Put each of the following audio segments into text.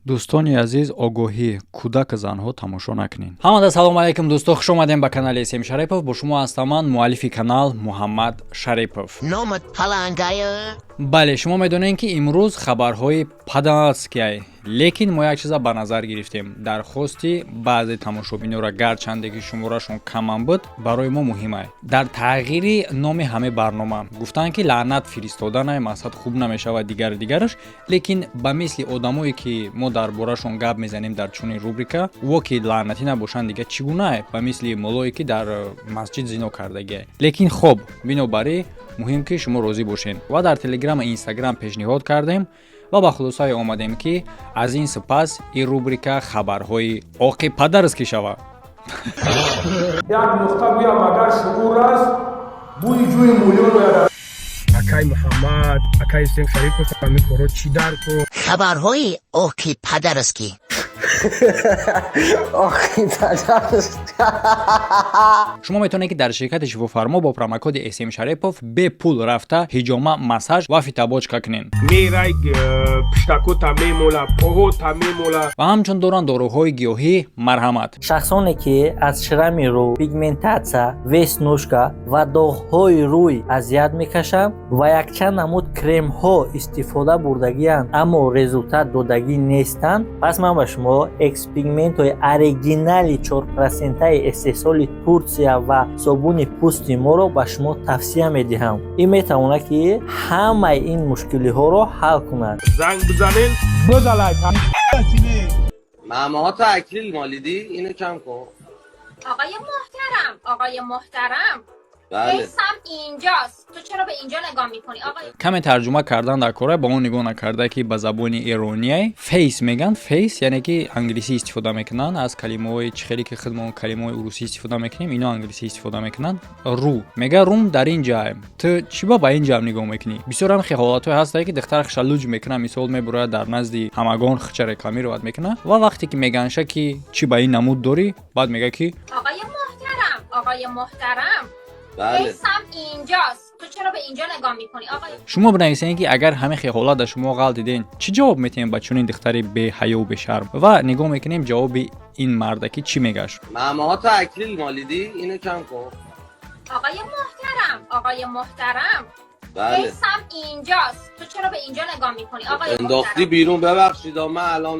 Дӯстони азиз, огоҳӣ: кӯдак, занҳо тамошо накунед. Ҳамада салому алайкум, дӯсто, хуш омадем ба канали Сем Шарипов. Бо шумо ҳастам ман, муаллифи канал Муҳаммад Шарипов. Номат палангая. Бале, шумо медонед, ки имрӯз хабарҳои паданаскиай, лекин мо як чиза ба назар гирифтем: дархости баъзе тамошобинёра, гарчанде ки шуморашон камам буд, барои мо муҳимай. Дар тағйири номи ҳамаи барнома гуфтанд, ки лаънат фиристоданай мақсад хуб намешавад, дигару дигараш. Лекин ба мисли одамое, ки мо дар борашон гап мезанем дар чунин рубрика, во ки лаънатӣ набошанд, дига чӣ гунае? Ба мисли молое, ки дар масҷид зино кардагиай. Лекин хоб, бинобар ин муҳим, ки шумо розӣ бошед, ва дар Телеграм, Инстаграм пешниҳод кардем ва ба хулосае омадем, ки аз ин сипас ин рубрика «Хабарҳои оқи падарски» шавад. Як нуқта гӯям, агар шуур аст, бӯи ҷӯи мӯлиён ояд. Акай Муҳаммад, акай Сем Шарипов, ҳамин корҳо чӣ дар кор? Хабарҳои оки падарски. Охи падарски. Шумо метавонед, ки дар ширкати Шифофармо бо промокоди СМ Шарипов бепул рафта, ҳиҷома, массаж ва фитобочка кунед. Мерай, пиштакота мемола, поҳота мемола. Ва ҳамчун доранд доруҳои гиёҳӣ, марҳамат. Шахсоне, ки аз шрами рӯ, пигментация, веснушка ва доғҳои рӯй азият мекашанд ва якчанд намуд кремҳо истифода бурдагианд, аммо результат додагӣ нестанд, пас ман ба шумо экспигментҳои оригинали 4%-аи истеҳсоли Турсия ва собуни пӯсти моро ба шумо тавсия медиҳам. Ин метавонад, ки ҳамаи ин мушкилиҳоро ҳал кунад. Занг бизанен. Бизалай. معماهاتو اکلیل مالیدی؟ اینو کم کن. آقای محترم، آقای محترم. بله. face م اینجاست، تو چرا به اینجا نگاه میکنی آقای Каме тарҷума кардан дар кора, ба он нигоҳ накарда, ки ба забони эрония face мегӯянд. Face яъне ки англисӣ истифода мекунанд аз калимаҳои чӣ хеле ки худмон калимаҳои урусӣ истифода мекунем, ино англисӣ истифода мекунанд. Рӯ мега, рум дар ин ҷай, ту чӣ ба ин ҷам нигоҳ мекунӣ? Бисёр ҳам хе ҳолатҳое ҳастае, ки духтар хиша луҷ мекунад, мисол, мебурояд, дар назди ҳамагон хича рекламировать мекунад ва вақте ки меганша, ки чӣ ба ин намуд дорӣ, баъд мега, ки آقای محترم، آقای محترم. بله. face م اینجاست، تو چرا به اینجا نگاه میکنی آقای Шумо бинависед, ки агар ҳамин хе ҳолат дар шумо ғалт диден, чӣ ҷавоб метиҳем ба чунин духтари беҳаёву бешарм? Ва нигоҳ мекунем, ҷавоби ин мардаки чӣ мегашт. معماهاتو اکلیل مالیدی؟ اینو کم کن. آقای محترم، آقای محترم. بله. face م اینجاست، تو چرا به اینجا نگاه میکنی آقای انداختی محترم؟ بیرون. ببخشید، من الان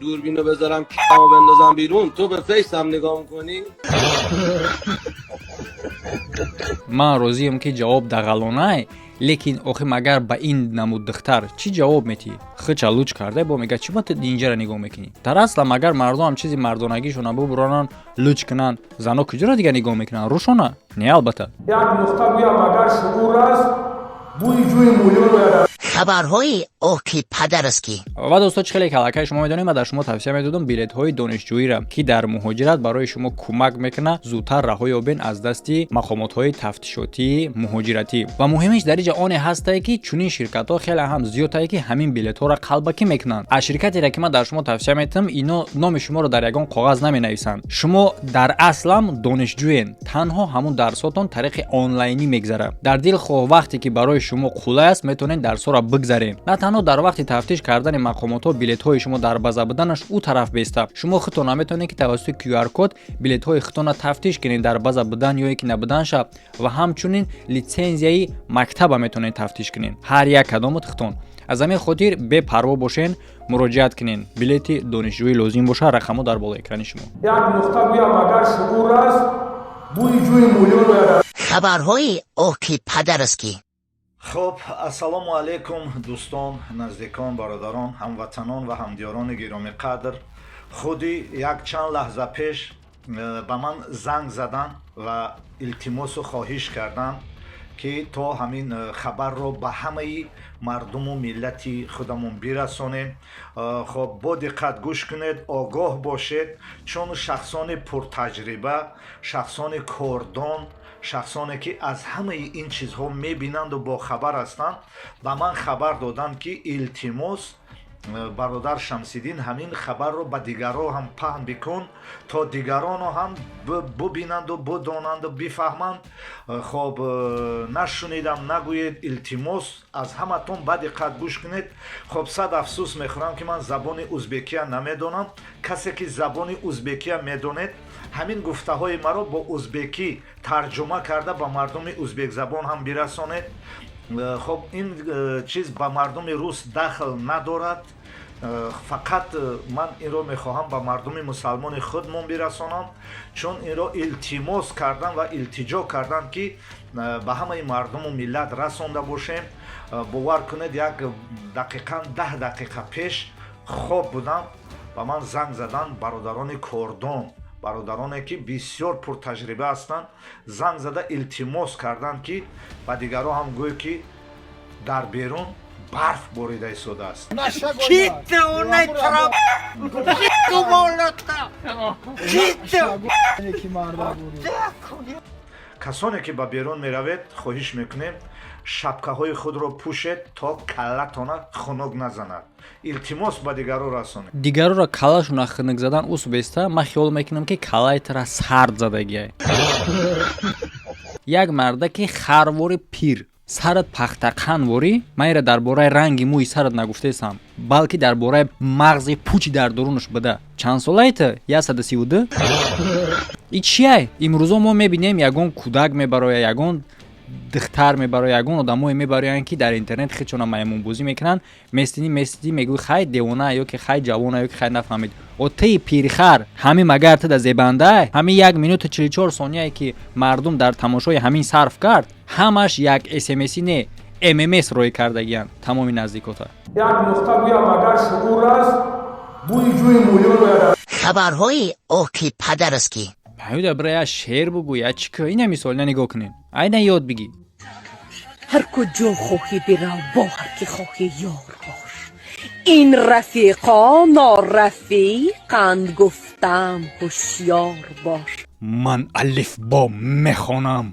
دوربینو بذارم کمو بندازم بیرون، تو به face م نگاه میکنی؟ Ман розиам, ки ҷавоб дағалонай, лекин охи магар ба ин намуд духтар чӣ ҷавоб метиҳӣ? Хича луч карда, бо мега, чӣ ба ту инҷара нигоҳ мекунӣ? Дар асла магар мардум чизи мардонагишона бубуронанд, луч кунанд, зано куҷоро дига нигоҳ мекунанд? Рӯшона не, албатта. Як нуқта гӯям, агар шуур аст, бӯи ҷӯи мӯлиён ояд. Хабарҳои оки падарски. Ва дӯсто, чӣ хеле калакай шумо медонед, ман дар шумо тавсия медодам билетҳои донишҷӯиро, ки дар муҳоҷират барои шумо кӯмак мекунад зудтар раҳо ёбен аз дасти мақомотҳои тафтишотии муҳоҷиратӣ. Ва муҳимиш дар инҷа оне ҳастае, ки чунин ширкатҳо хеле ҳам зиёдтае, ки ҳамин билетҳоро қалбакӣ мекунанд. Аз ширкатере, ки ман дар шумо тавсия медиҳам, ино номи шуморо дар ягон коғаз наменависанд. Шумо дар аслам донишҷӯен, танҳо ҳамун дарсотон тариқи онлайнӣ мегзарад. Дар дилхоҳ вақте, ки барои шумо қулай аст, метавонед дарсҳоро бигзаред. На танҳо дар вақти тафтиш кардани мақомотҳо билетҳои шумо дар база буданаш ӯ тараф беста, шумо худтон наметавонед, ки тавассути QR-код билетҳои худтонро тафтиш кунед, дар база будан ё ки набуданша, ва ҳамчунин литсензияи мактаба метавонед тафтиш кунед, ҳар як кадомат худтон. Аз ҳамин хотир бепарво бошен, муроҷиат кунед. Билети донишҷӯӣ лозим бошад, рақамҳо дар болои экрани шумо. Як нуқта гӯям, агар шуур аст, бӯи ҷӯи мӯлиён ояд. Хабарҳои оки падарски. Хуб, ассалому алайкум, дӯстон, наздикон, бародарон, ҳамватанон ва ҳамдиёрони гиромиқадр. Худи якчанд лаҳза пеш ба ман занг заданд ва илтимосу хоҳиш карданд, ки то ҳамин хабарро ба ҳамаи мардуму миллати худамон бирасонем. Хоб, бо диққат гӯш кунед, огоҳ бошед, чун шахсони пуртаҷриба, шахсони кордон, шахсоне, ки аз ҳамаи ин чизҳо мебинанду бохабар ҳастанд, ба ман хабар доданд, ки илтимос. Бародар Шамсиддин, ҳамин хабарро ба дигарро ҳам паҳн бикун, то дигароно ҳам бубинанду будонанду бифаҳманд. Хоб, нашунидам нагӯед, илтимос, аз ҳаматон ба диққат гӯш кунед. Хоб, сад афсӯс мехӯрам, ки ман забони узбекия намедонам. Касе ки забони узбекия медонед, ҳамин гуфтаҳои маро бо узбекӣ тарҷума карда, ба мардуми узбекзабон ҳам бирасонед. Хоб, ин чиз ба мардуми рус дахл надорад, фақат ман инро мехоҳам ба мардуми мусалмони худмон бирасонам, чун инро илтимос кардан ва илтиҷо кардан, ки ба ҳамаи мардуму миллат расонда бошем. Бовар кунед, як дақиқан 10 дақиқа пеш хоб будам, ба ман занг заданд бародарони кордон, бародароне ки бисёр пуртаҷриба ҳастанд. Занг зада илтимос карданд, ки ба дигарон ҳам гӯй, ки дар берун барф борида истодааст. Китте онай трап. Ку болота. Китте. Касоне ки ба берун меравед, хоҳиш мекунем, шапкаҳои худро пӯшед, то каллатона хунук назанад. Илтимос, ба дигарро расонед. Дигарора каллашона хунук задан ус беста. Ман хиёл мекунам, ки каллаи тара сард задагиай. Як мардаки харвори пир, сарат пахтақанворӣ. Ман ира дар бораи ранги мӯи сарат нагуфтесам, балки дар бораи мағзи пучи дар дурунаш буда. Чанд солаи ту? 132. И чиай? Имрӯзо мо мебинем, ягон кӯдак мебарояд, ягон духтар мебарояд, ягон одамое мебароянд, ки дар интернет хечона маймунбозӣ мекунанд. Местинӣ, местидӣ, мегӯй, хай девона, ё ки хай ҷавона, ё ки хай нафаҳмид. О тии пирхар, ҳамин магар ту да зебандай? Ҳамин 1 минуту 44 сонияе ки мардум дар тамошои ҳамин сарф кард, ҳамаш як смси не, ммс рӯй кардагиянд тамоми наздикота. Як нуқта гӯям, агар шуур аст, бӯи ҷӯи мӯён ояд. Хабарҳои оки падараски. Аюда, бира я шеър бугӯ, я чӣ ка. Ина мисол, ина нигоҳ кунед, айна ёд бигӣ. Ҳар куҷо хоҳӣ бирав, бо ҳар ки хоҳӣ ёр бош, ин рафиқо норафиқанд, гуфтам ҳушёр бош. Ман алифбо мехонам,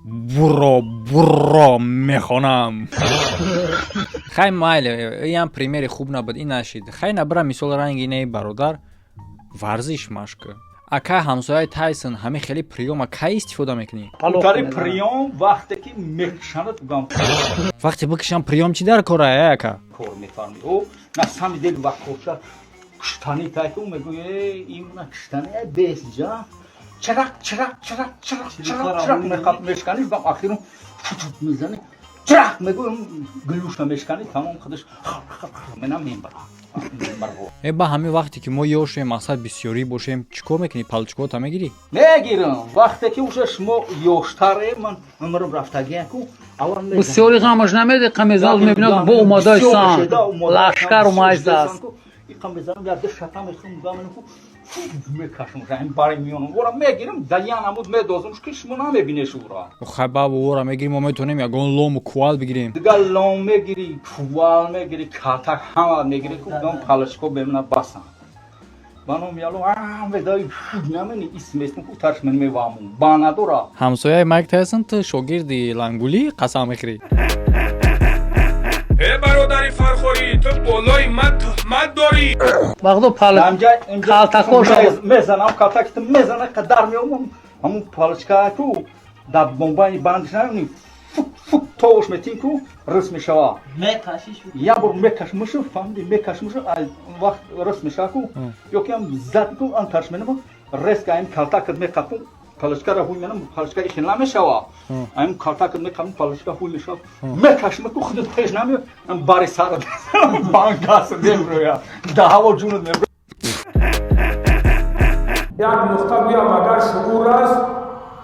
буро буро мехонам. Хай, майли, иам примери хуб набуд, ин нашид. Хай, набира мисол ранги инаи бародар варзиш машка. Ака, ҳамсояи Тайсон, ҳамин хеле приёма кай истифода мекунӣ? Тари приём вақте ки мекушанад гам. Вақте бикушам, приём чӣ дар кора, э ака? Кор мефарми о на сами дел вақт куштани тайку мегӯй, имна куштани бес ҷа чарак чарак чарак чарак чарак чарак мехап мешкани гам, ахирум мезани, чарак мегӯй, гулуша мешкани, тамом, худаш мена мембара. Э, ба ҳамин вақте ки мо ёшем, мақсад бисёрӣ бошем, чӣ кор мекунӣ? Палочкота мегирӣ? Мегирам. Вақте ки уже шумо ёштаре, ман умрам рафтагияку. Бисёри ғамаш намеди, қамезал мебинад, бо омадайсан, лашкар омайзааст. Иқам мезанам, як шата мехӯрам, гаманку мекашам, ин бари миёнам ора мегирам, даян амуд медозам, ки шумо намебинеш ура. Хай, ба ора мегирим, мо метавонем ягон лому кувал бигирем. Дига лом мегири, кувал мегири, катак ҳама мегири, ку гам палочко бемна басан. Баном яло медаи намени исместм, ку тарш мен меваму ба надора. Ҳамсояи Майк Тайсон, ту шогирди лангулӣ, қасам мехӯрӣ. Э, бародари фархорӣ, ту болои ман туҳмат дорӣ. Вақто калтакош мезанам, калтак мезана, қадар меомам, ҳамун палочкаку дар бомбаи бандиш намени, фук фук тош метин, ку рис мешава. Як бор мекашмушу, фаҳмиди, мекашмушу, вақт рис мешава, ку ё ки ам зад, ку ан тарш менама, резко ам калтакат меқапум, палочкара ҳуй менам, палочка ихел намешава, ам калтакат меқапум, палочка ҳуй мешава, мекашма, ку худат пеш намеё, ам бари сара бангас меброя, да ҳаво ҷунат мебро. Як нуқта гӯям, агар шуур аст,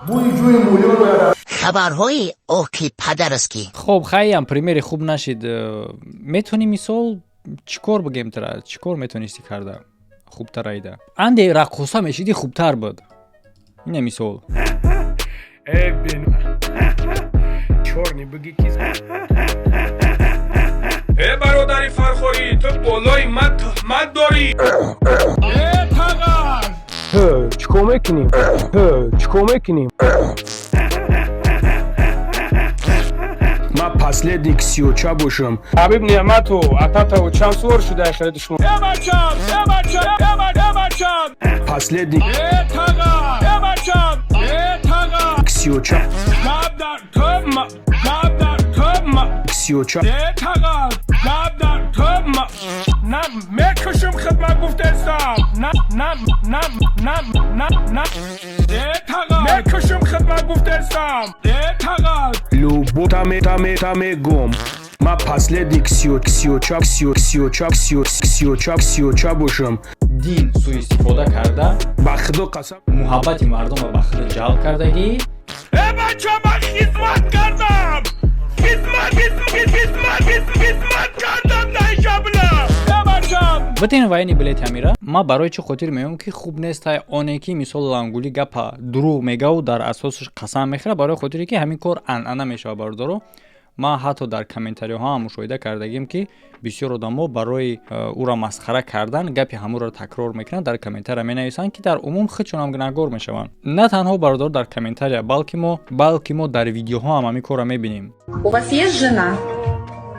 бӯи ҷӯи мӯён ояд. Хабарҳои оки падараски. Хоб, хайам примери хуб нашид. Метавонӣ мисол чӣ кор бигем, тара чӣ кор метавонисти карда хубтар аида? Анде раққоса мешиди, хубтар буд. Ина мисол. Э, бен чорни бигӣ ки. Э, бародари фархорӣ, ту болои ман туҳмат дорӣ. Э, тағар. Чӣ кор мекунем? Чӣ кор мекунем? Ман. Последник сиёча бошам. Ҳабиб Неъмату ататаву чанд сувор шуда хариди шумо? Э бачам, э бачам, э бачам, э бачам. Последник Э тага, э бачам, э тага. сиёча. Гап дар тма, гап дар тма. Сиёча. Э тага, гап дар тма. На мекушам хидмат гуфтестам. На, на, на, на, на, на. Э тага, мекушам хидмат гуфтестам. Э тага. Любо таме таме таме гом. Ма последник сиё сиёча сиё сиёча сиё сиёча сиёча бошам. Дин суистифода карда, Ба худо қасам. муҳаббати мардумро ба худ ҷалб кардагӣ. Э бача, ман хизмат кардам. Хизмат, хизмат, хизмат, хизмат кардам наишабла. Э бачам. Битен вайни билети амира. Ма барои чӣ хотир меём, ки хуб нестай оне ки мисол лангули гапа дурӯғ мегаву дар асосаш қасам мехӯра, барои хотире ки ҳамин кор анъана мешавад, бародаро. Ман ҳатто дар комментариҳо ҳам мушоҳида кардагим, ки бисёр одамо барои ӯро масхара кардан гапи ҳамуро такрор мекунанд, дар комментария менависанд, ки дар умум худшонам гунаҳгор мешаванд. На танҳо, бародаро, дар комментария, балки мо дар видеоҳо ҳам ҳамин корро мебинем. У вас есть жена?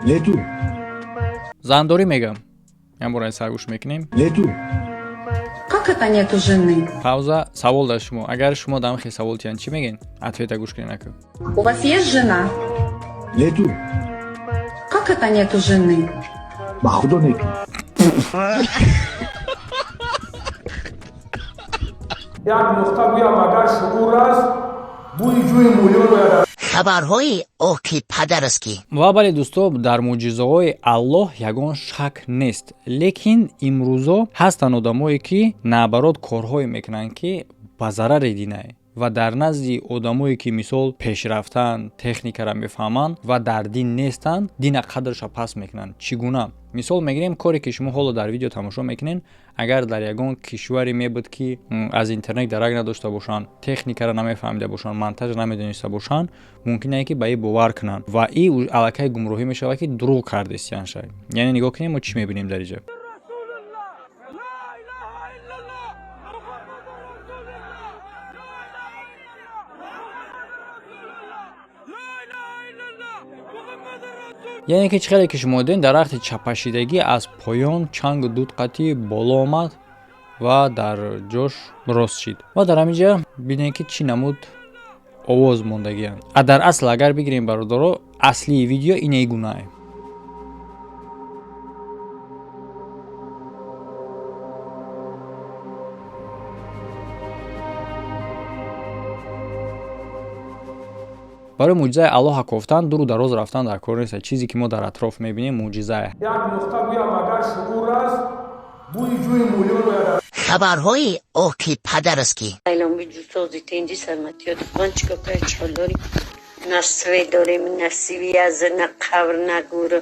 Нету. Зандорӣ мегам, як бора саргӯш мекунем. Нету. Как это нету жены? Пауза. Савол дар шумо: агар шумо дар хел савол тиянд, чӣ мегӯед? Ответа гӯш кунед наку. У вас есть жена? Нету. Как это нету жены? Ба худо нету. Як нуқта гӯям, агар шуур аст, бӯи ҷӯи мӯлиён ояд. Хабарҳои оки падараскӣ. Ва бале, дӯсто, дар мӯъҷизаҳои Аллоҳ ягон шак нест, лекин имрӯзо ҳастанд одамое, ки наоборот корҳое мекунанд, ки ба зарари динае ва дар назди одамое, ки мисол пешрафтаанд, техникаро мефаҳманд ва дар дин нестанд, дина қадрша паст мекунанд. Чӣ гуна? Мисол мегирем коре, ки шумо ҳоло дар видео тамошо мекунед. Агар дар ягон кишваре мебуд, ки аз интернет дарак надошта бошанд, техникаро намефаҳмида бошанд, монтажро намедониста бошанд, мумкин е ки ба и бовар кунанд ва и аллакай гумроҳӣ мешавад, ки дурӯғ кардестиян шай. Яъне нигоҳ кунем, мо чӣ мебинем дар иҷа. Яъне ки чӣ хеле ки шумо дидем, дарахти чапашидагӣ аз поён чангу дуд қатӣ боло омад ва дар ҷош рост шид. Ва дар ҳамин ҷа бинем, ки чӣ намуд овоз мондагианд. А дар асл агар бигирем, бародаро, аслии видео инаи гунае. Барои мӯъҷизаи Аллоҳа кофтан дуру дароз рафтан дар кор нест. Чизе ки мо дар атроф мебинем, мӯъҷизае. Як нуқта гӯям, агар шуур аст, бӯи ҷӯи мӯлиён ояд. Хабарҳои оки падараскӣ. На свет дорем, на связь, на қабр, на гур.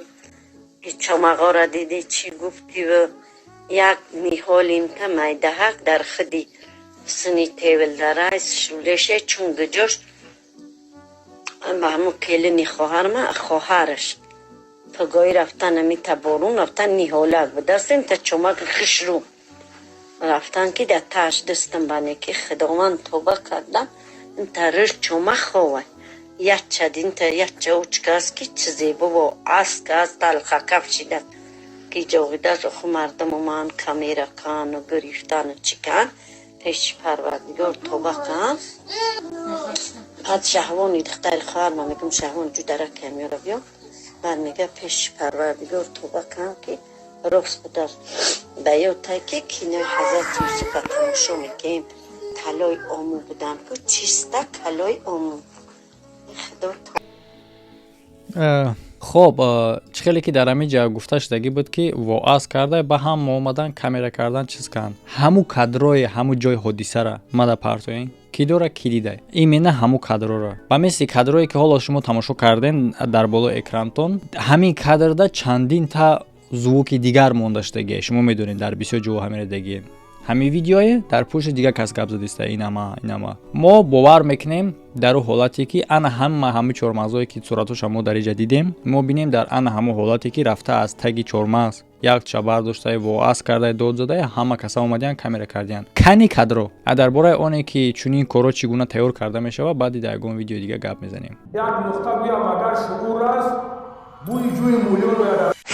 Чомағора дидӣ, чӣ гуфтиву як ниҳолим та майдаҳак дар хиди сини тевилдарай шулеше чун гиҷош ба ҳамун келини хоҳарма, хоҳараш пагоҳӣ рафтан, ами та борун рафтан, ниҳолак будастем та чомаки хишру рафтан, ки дар тааш дастам бане, ки худованд, тоба кардам, инта рӯш чома ховай ячча динта ячча учка аст, ки чи зебово аст, аст талхакаф шидааст, ки ҷовидааст. Оху мардум омаан, камера кану гирифтану чӣ кан, пеши Парвардигор тоба кан. Баъд Шаҳвони духтари хоҳарма мегум: «Шаҳвон, ҷудара камера биё». Баъд мега: «Пеши Парвардигор тоба кан, ки рост будааст». Ба ёд тай, ки кинои Ҳазрати Юсуфа тамошо мекунем, талои ому будам ку, чиста калои ому, худо. Хоб, чӣ хеле ки дар ҳамин ҷа гуфта шудагӣ буд, ки воаз карда, ба ҳама омадан, камера кардан, чиз карданд. Ҳамун кадрои ҳамун ҷои ҳодисара мада партоен, ки дора, ки дида, именно ҳамун кадрора, ба мисли кадрое, ки ҳоло шумо тамошо кардем дар болои экрантон, ҳамин кадрда чандин та звуки дигар монда шудагие. Шумо медонед, дар бисёр ҷоҳо ҳамина дагие. Ҳамин видеое дар пушти дигар кас гап задиста. Инама мо бовар мекунем дар ӯ ҳолате, ки ана ҳама ҳамаи чормағзое, ки суратоша мо дар иҷа дидем, мо бинем, дар ана ҳамон ҳолате, ки рафта аз таги чормағз якча бардоштае, воаз кардае, дод задае, ҳама каса омадиян, камера кардиян. Кани кадро? А дар бораи оне, ки чунин корҳо чӣ гуна тайёр карда мешавад, баъди дар ягон видеои дига гап мезанем. Як нуқта гӯям, агар шуур аст.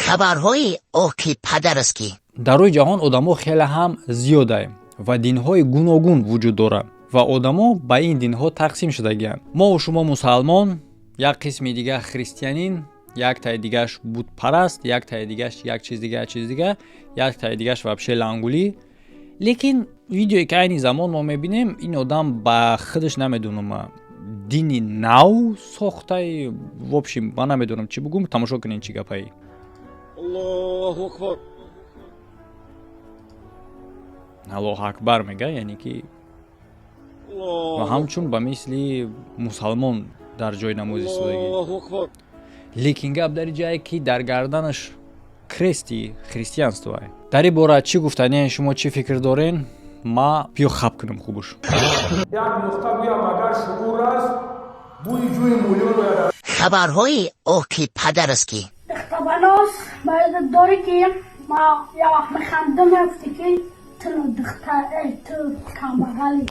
Хабарҳои оки падарский. Дар рӯи ҷаҳон одамо хеле ҳам зиёдае ва динҳои гуногун вуҷуд дорад ва одамо ба ин динҳо тақсим шудагианд. Мову шумо мусалмон, як қисми дига христианин, як таи дигаш бутпараст, як таи дигаш як чиз дига, як чиз дига, як таи дигаш вообще лангулӣ. Лекин видеое ки айни замон мо мебинем, ин одам ба худаш намедонам дини нав сохтаи. В общем, ман намедонам чӣ бугум. Тамошо кунед, чӣ гапаи. Аллоҳу акбар. Аллоҳу акбар мега, яъне ки ва ҳамчун ба мисли мусалмон дар ҷои намоз истодагӣ. Аллоҳу акбар. Лекин гап дар ҷае ки дар гарданаш крести христианство. Дар ин бора чӣ гуфтаниян, шумо чӣ фикр дорен? Ма биё хаб кунам хубуш. Як нуқта гӯям, агар шуур аст, бӯи ҷӯи мӯлиён ояд. Хабарҳои оки падарский. Духтабаноз, ба ёдат дорӣ, ки ма як вақт механдидам, мегуфтӣ, ки ту духтар, ту камбағалӣ.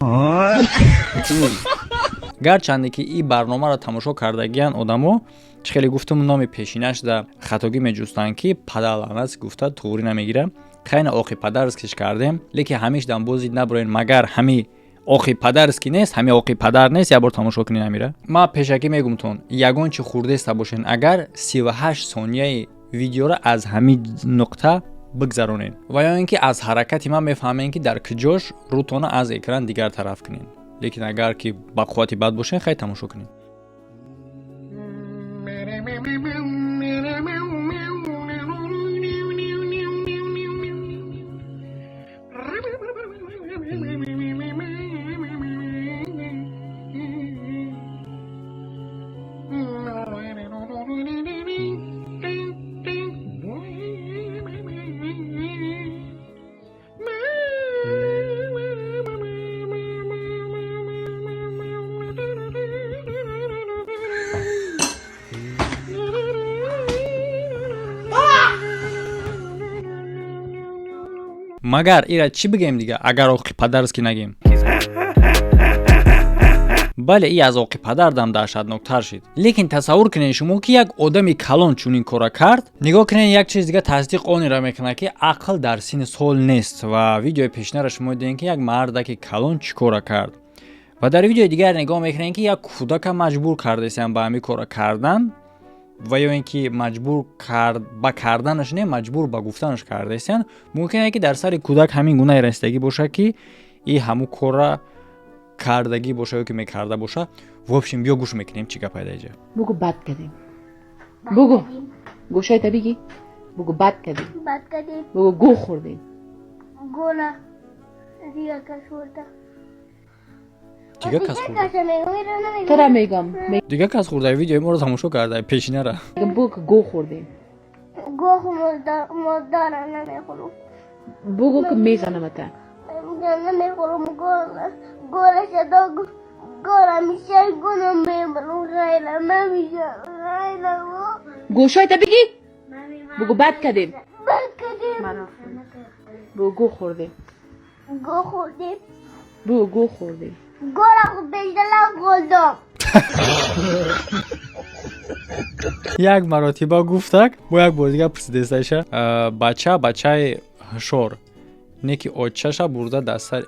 Гарчанде ки ин барномаро тамошо кардагиян одамо, чӣ хеле гуфтум, номи пешинаш да хатогӣ меҷустанд, ки падарлаънат гуфта туғрӣ намегира. Хайна, оқи падарскиш кардем, лекин ҳамишдан бозид наброен. Магар ҳами оқи падарский нест, ҳами оқи падар нест. Як бор тамошо кунед ҳамира. Ма пешакӣ мегумтон, ягон чи хурдеста бошен, агар 38 сонияи видеоро аз ҳамин нуқта бигзаронед ва ё ин ки аз ҳаракати ман мефаҳмем, ки дар куҷош рӯтона аз экран дигар тараф кунед. Лекин агар ки ба қуввати бад бошен, хай, тамошо кунед. Магар ира чӣ бигем дига, агар оқи падарский нагем? Бале, и аз оқи падардам даҳшатноктар шид. Лекин тасаввур кунед шумо, ки як одами калон чунин кора кард. Нигоҳ кунед, як чиз дига тасдиқ онеро мекунад, ки ақл дар синни сол нест. Ва видеои пешинара шумо дидем, ки як мардаки калон чӣ кора кард, ва дар видеои дигар нигоҳ мекунем, ки як кӯдака маҷбур кардесиям ба ҳамин кора кардан, ва ё ин ки маҷбур ба карданаш не, маҷбур ба гуфтанаш кардесиян. Мумкин е, ки дар сари кӯдак ҳамин гунаи расидагӣ бошад, ки и ҳамун корра кардагӣ боша ё ки мекарда боша. В общем, биё гӯш мекунем, чӣ гап пайда иҷа. Бугу, бад кардем. Бугу, гӯшоята бигӣ. Бугу, бад кардем. Бад кардем. Бугу, гӯ хӯрдем. Гӯна дига кас хӯрда. Дига кас хӯрда. Тура мегам. Дига кас хӯрда. Видеои моро тамошо карда пешинара. Бугу, гӯ хӯрдем. Гӯ модара намехӯрам. Бугу, ки мезанамата. Намехӯрам. Гӯра шадо гӯра миша, гӯна мемрам, ғайра намиша, ғайра. Гӯшоята бигӣ. Бугу, бад кардем. Бад кардем. Бугу, гӯ хӯрдем. Гӯ хӯрдем. Бугу, гӯ хӯрдем. Гӯра беждала гӯлдом. Як маротиба гуфтак, бо як бори дига пурсидесташа. Бача бачаи ҳушор не, ки очаша бурда дар сари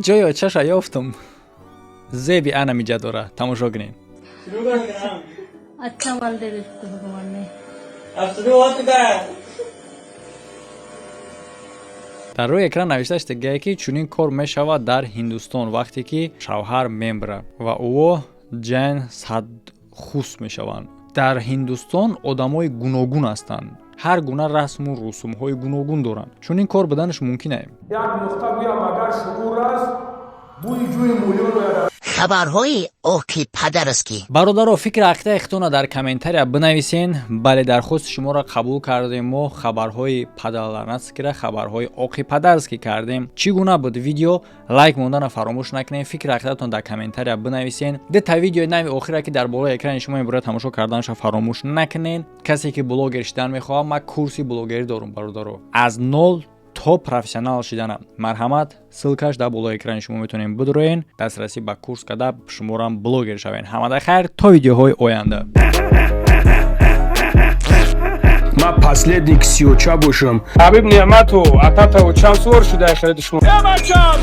ҷои очаша ёфтум. Зеби ана миҷа дора, тамошо кунед. अच्छा माल दे देते भगवान ने। अब शुरू हो चुका है। Дар рӯи экран навишта шудагие, ки чунин кор мешавад дар Ҳиндустон, вақте ки шавҳар мембра ва ӯо ҷан садхус мешаванд. Дар Ҳиндустон одамои гуногун ҳастанд, ҳар гуна расму русумҳои гуногун доранд. Чунин кор буданаш мумкин е. Як нуқта гӯям, агар шуур аст, бӯи ҷӯи мӯлиён ояд. Хабарҳои оки падарский. Бародаро, фикри ақидаи худтонро дар комментария бинависен. Бале, дархости шуморо қабул кардем. Мо хабарҳои падарлаънатскира хабарҳои оқи падарский кардем. Чӣ гуна буд видео? Лайк мондана фаромӯш накунед, фикри ақидатон дар комментария бинависен. Дета видеои нави охира, ки дар болои экрани шумо имбора, тамошо карданашро фаромӯш накунед. Касе ки блогер шидан мехоҳад, ман курси блогерӣ дорум, бародаро, аз нол то профессионал шиданам. Марҳамат, ссылкаш дар болои экрани шумо, метавонем бидуроен, дастрасӣ ба курс карда, шуморам блогер шавен. Ҳамада хайр, то видеоҳои оянда. Ман последний ксиоча бошам. Ҳабиб Неъматов, ататаву чанд сувор шуда, хариди шумо? Э, бачам.